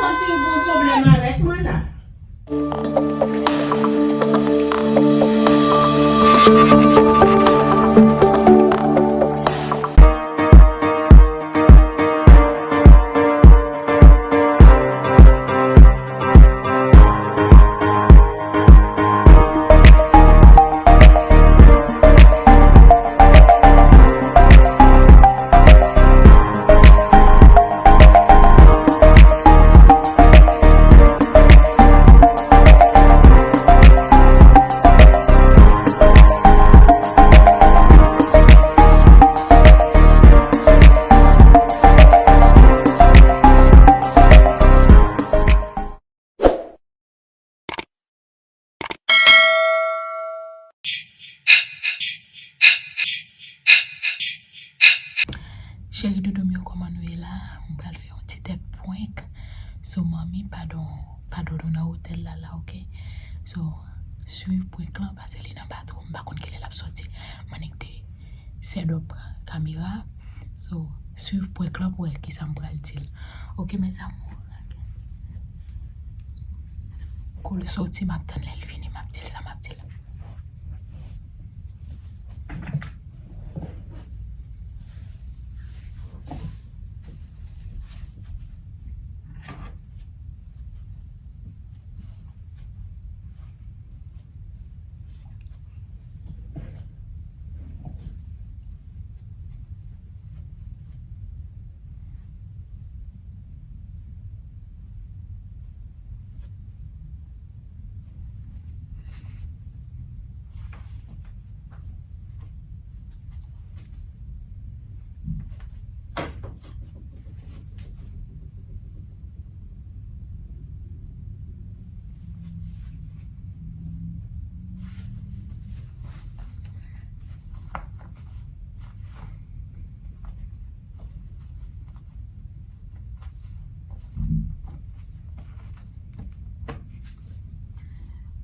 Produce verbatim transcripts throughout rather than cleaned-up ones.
Santi w gen pwoblèm avèk mwen la. Cheri doudou m yo, kòman nou ye la? M pral fè yon ti tèt prank. So, manmi, padon, padon nou nan otèl la, la, oke? So, swiv prank lan, paske li nan patwon, m pa konn kilè l ap sòti. M annik te set up kamera. So, swiv prank lan pou wè kisa m pral di l. Oke, mes amours? Kou l soti, m ap tann lè l fini, m ap di l sa m ap di l.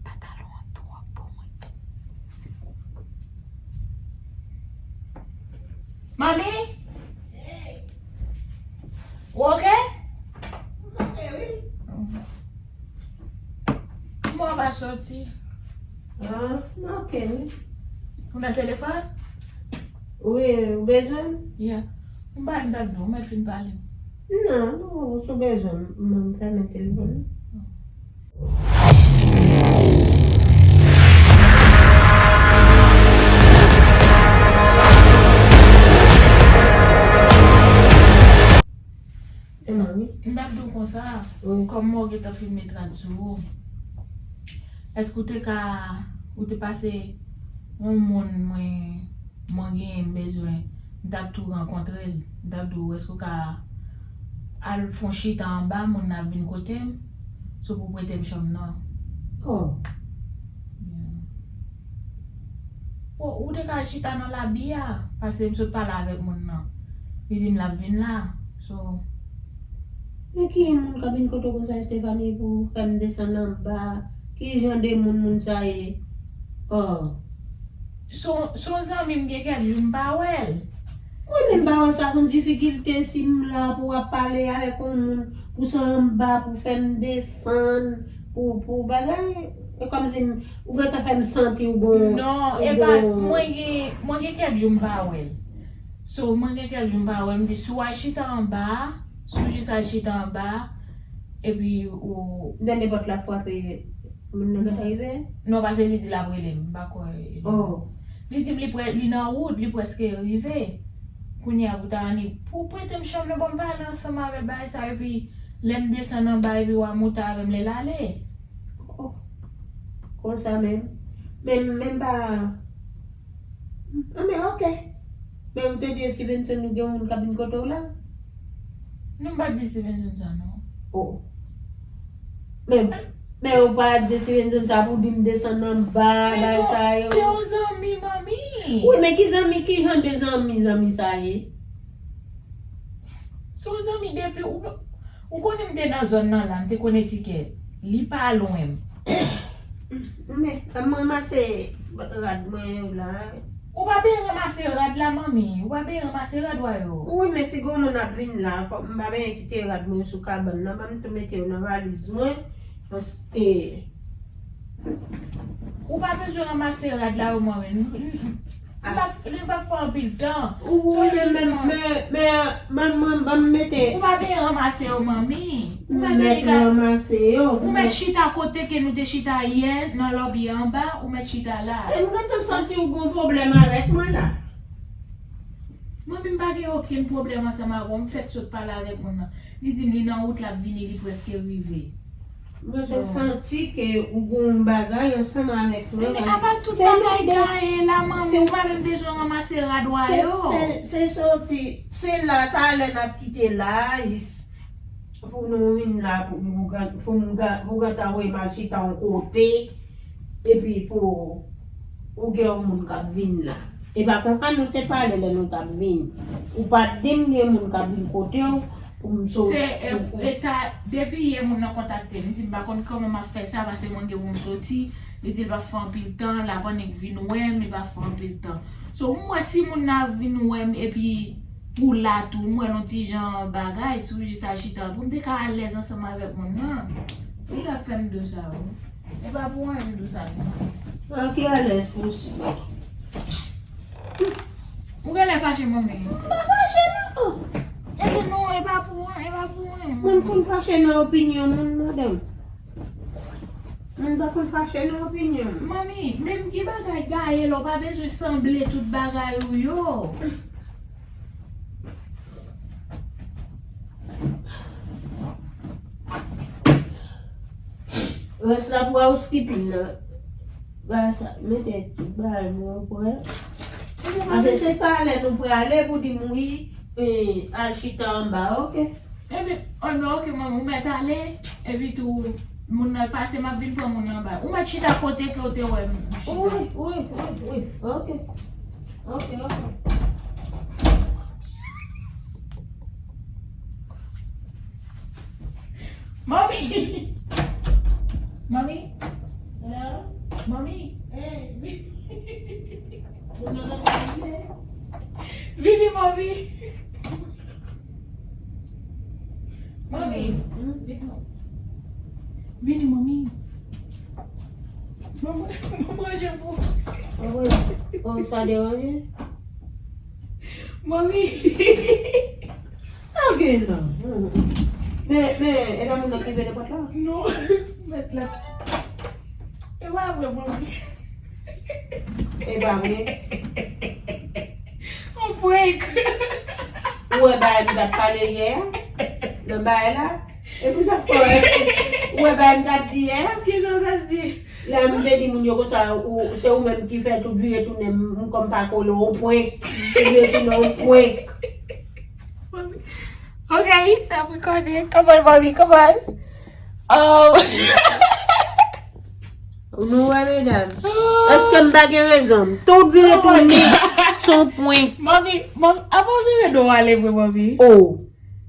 Pantalon an twòp pou mwen. Manmi? Ou oke? M oke, wi. Kòman w pa soti? Ah, m oke, wi. Ou nan telefòn? Wi, ou bezwen m? Yeah. M pa, m t ap di w, m mèt fin pale. Non, non, si w bezwen m, m fèmen telefòn nan. E manmi? M t ap di w konsa, wi, kòm mwen gentan fin met rad sou ou, èske w te ka, ou te pase yon moun mwen, mwen genyen m bezwen, m t ap tou rankontre l, m t ap di w, èske w ka al fè yon chita anba, moun nan ap vin kote m, sou pou prete m chanm nan? Oh. Yeah. Ou, ou te ka chita nan labi a, paske m sot pale avèk moun nan. Li di m l ap vin la. So. Men ki moun k ap vin kote w konsa, Estefani, pou fè m desann anba? Ki jan de moun moun sa ye? Oh. Se yon, se yon zanmi m, gen kèk jou m pa wè l. Mwen menm pa wè sa konn difikilte si m la pou w ap pale avèk yon moun, pou se anba, pou fè m desann, pou, pou bagay. E kòmsi m, ou gentan fè m santi w gon, non, ou e pa, gon mwen gen, mwen gen kèk jou m pa wè l. So, mwen gen kèk jou m pa wè l, m di si w al chita anba, si w jis al chita anba, epi ou. Dènye pòt la frape, moun nan gentan rive? Non, paske li di l ap rele m, m pa kwè. Oh. Li di m li prè, li nan wout, li prèske rive. Kounye a pou ta annik, pou prete m chanm nan, ban m pale ansanm avè bagay sa, epi lè m desann anba, epi w a monte avè m lè l ale. Oh. Konsa menm. Men, men m pa. Anben, oke. Men ou te di Stevenson gen yon moun k ap vin kote w la? Non, m pa t di Stevenson sa, non. Oh. Men, men ou pa di Stevenson sa pou di m desann anba, bagay sa yo. Men se yon zanmi, manmi. Wi, men ki zanmi, ki jan de zanmi, zanmi sa ye? Se yon zanmi depi ou, ou konnen m te nan zòn nan la, m te konn etike. Li pa lwen m. Men, m ranmase rad mwen yo la. Ou pa benyen ranmase rad la, manmi. Ou pa benyen ranmase rad wa yo. Wi, men si gon moun ap vin la, fòk m pa benyen kite rad mwen sou kabann nan, ban m tou mete yo nan valiz mwen. Paske Ou pa bezwen ranmase rad la yo, manmi. Li pa, li pa fè anpil tan. Wi, men, men, men, men, men, ban m mete. Ou pa benyen ranmase yo, manmi. Ou pa benyen ranmase yo. Ou mèt chita kote ke nou te chita yè nan lòbi anba, ou mèt chita la. E m gentan santi ou gon pwoblèm avèk mwen la. Manmi, m pa gen okenn pwoblèm ansanm avè w. M fèk sot pale avèk moun nan. Li di m li nan wout, l ap vini, li prèske rive. Mwen te santi ke ou gon bagay ansanm avèk mwen. Men apa tout bagay gaye la, manmi, ou pa menm bezwen ranmase rad wa yo. Se, se, se soti, se la, talè n ap kite la, jis pou nou vin la, pou, pou, pou, pou, pou gentan voye m al chita yon kote, epi pou ou gen yon moun k ap vin la. E pa konsa nou te pale lè nou t ap vin. Ou pa t di m gen moun k ap vin kote w pou m sot. Se, e, e ta, depi yè moun nan kontakte m, li di m pa konn kòman m ap fè sa, paske mwen gen pou m soti. Li di l p ap fè anpil tan, l ap annik vin wè m, li p ap fè anpil tan. So, m wè si moun nan ap vin wè m, epi ou la tou, m wè l yon ti jan bagay, si w jis al chita, pou m te ka alèz ansanm avèk moun nan. Se sa k fè m di w sa, wi. E pa pou anyen m di w sa non. An ki alèz pou w si. Ou genlè fache, manmi. M pa fache non. Epi non, e pa pou anyen, e pa pou anyen. Moun konn fache nan opinyon moun, madanm. Moun pa konn fache nan opinyon. Manmi, menm ki bagay gaye la, ou pa bezwen sanble tout bagay ou yo. Rès la pou housekeeping nan. Ba sa, mete tout bagay mwen prè. Paske se talè nou prale pou di m wi, e, al chita anba, oke? Epi, oh non, oke, manmi, ou mèt ale. Epi tou, moun nan pase, m ap vin pran moun nan anba. Ou mèt chita kote ke w te wè m chita. Wi, wi, wi, wi. Oke. Oke, oke. Manmi! Manmi! Hello? Manmi! Hey! Vini, manmi! Manmi! Hmm? Vini, manmi! Vini, manmi! Manman, manman, je vous. Oh, sa deranje? Manmi! Ok, non. Men, men, e pa moun nan ki vide pòt la? Non, mèt la. E pa vre, manmi. E pa vre? On prank. Ou wè bagay m t ap pale yè a? Nan bagay la? E pou sa k fè w wè bagay m t ap di yè a? Kisa w t ap di? Lè m te di moun yo konsa, ou, se ou menm ki fè tout vire tounen, m, m kòm pa kole, on prank. Tout vire tounen, on prank. Ok, n ap rekòde. Come on, mommy, come on. Oh. Nou wè, medam. Èske m pa gen rezon? Tout vire tounen, se on prank. Mommy, mommy, apa w vire do w ale vre, mommy? Oh.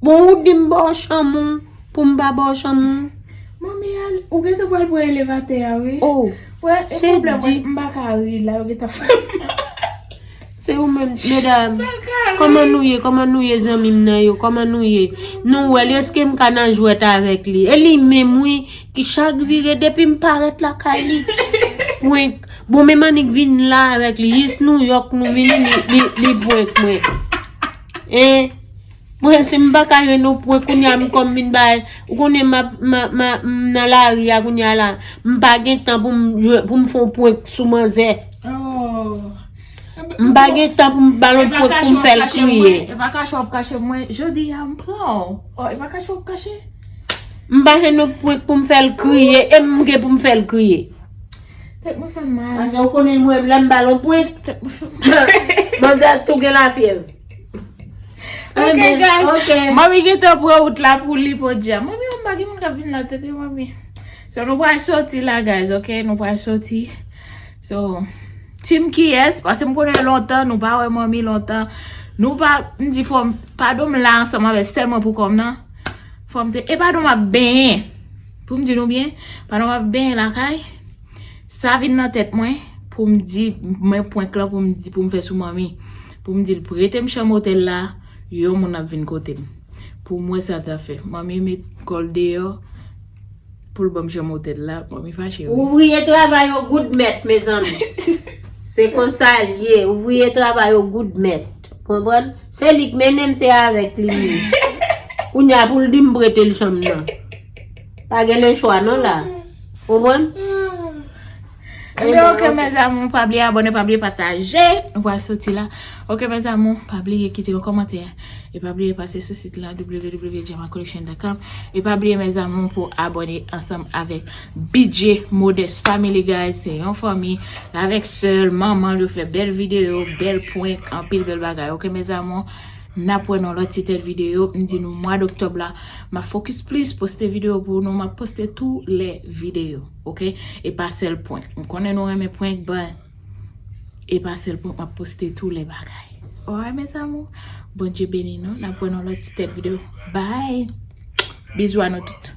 Bon, ou di m ba w chanm ou, pou m pa ba w chanm ou. Manmi, al, ou gentan pral pran elevatè a, wi. Oh, wè, e se pwoblèm, di m pa ka ri la, yo gentan fè m mal. Se ou menm, medam. M pa ka ri. Kòman nou ye? Kòman nou ye, zanmi m nan yo? Kòman nou ye? Nou wè l, èske m ka nan jwèt avèk li? E li menm, wi, ki chak vire, depi m parèt lakay li. Prank. Bon, men m annik vin la avèk li. Jis Nouyòk nou vini, li, li, li prank mwen. Hein? Mwen, si m pa ka jwenn yon pwen, kounye a m kòm vin bay, ou konnen m ap, m, m, m nan lari a kounye a la, m pa gen tan pou m jwe, pou m fè yon prank sou manzè. Oh. M pa gen tan pou m ba l yon prank pou m fè l kriye. E pa kache w ap kache mwen, jodi a m pran w. Oh, e pa kache w ap kache. M pa jwenn yon prank pou m fè l kriye, e m gen pou m fè l kriye. Tèt mwen fè m mal. Paske ou konnen mwen, lè m ba l yon prank, tèt mwen fè m mal. Manzè tou gen lafyèv. Ok, guys. Ok. Manmi gentan pran wout la pou li podyè. Manmi, m pa gen moun k ap vin la tete, manmi. So, nou pral soti la, guys, ok? Nou pral soti. So, team kiyès? Paske m konnen lontan, nou pa wè manmi lontan. Nou pa, m di fò m, padon m la ansanm avè l, sèlman pou kò m nan. Fò m te, e padon m ap benyen. Pou m di nou byen, padon m ap benyen lakay. Sa vin nan tèt mwen, pou m di, men prank lan pou m di, pou m fè sou manmi. Pou m di l prete m chanm otèl la, yon moun ap vin kote m. Pou m wè sa l ta fè. Manmi met kò l deyò, pou l ban m chanm otèl la, manmi fache wi. Ouvriye travay yo goud mèt, mezanmi. Se konsa l ye, ouvriye travay yo goud mèt. Konprann? Se li k mennen m, se avèk li m ye. Kounye a pou l di m prete l chanm nan. Pa gen lechwa non la. Konprann? Ebyen, oke, mes amours, pa bliye abòne, pa bliye pataje. Nou pral soti la. Oke, mes amours, pa bliye kite yon kòmantè. E pa bliye pase sou sit la, w w w dot jama collection dot com. E pa bliye, mes amours, pou abòne ansanm avèk B J Modest Family, guys. Se yon fanmi. L avèk sè l, manman l, yo fè bèl videyo, bèl prank, anpil bèl bagay. Oke, mes amours, n ap wè nan lòt ti tèt videyo. M di nou, mwa doktòb la, m ap focus plis, poste videyo pou nou. M ap poste tou lè videyo, oke? E pa sèl prank. M konnen nou renmen prank, but e pa sèl prank, m ap poste tou lè bagay. Alright, mes amours? Bondye beni nou. N ap wè nan lòt ti tèt videyo. Bye! Bizou a nou tout.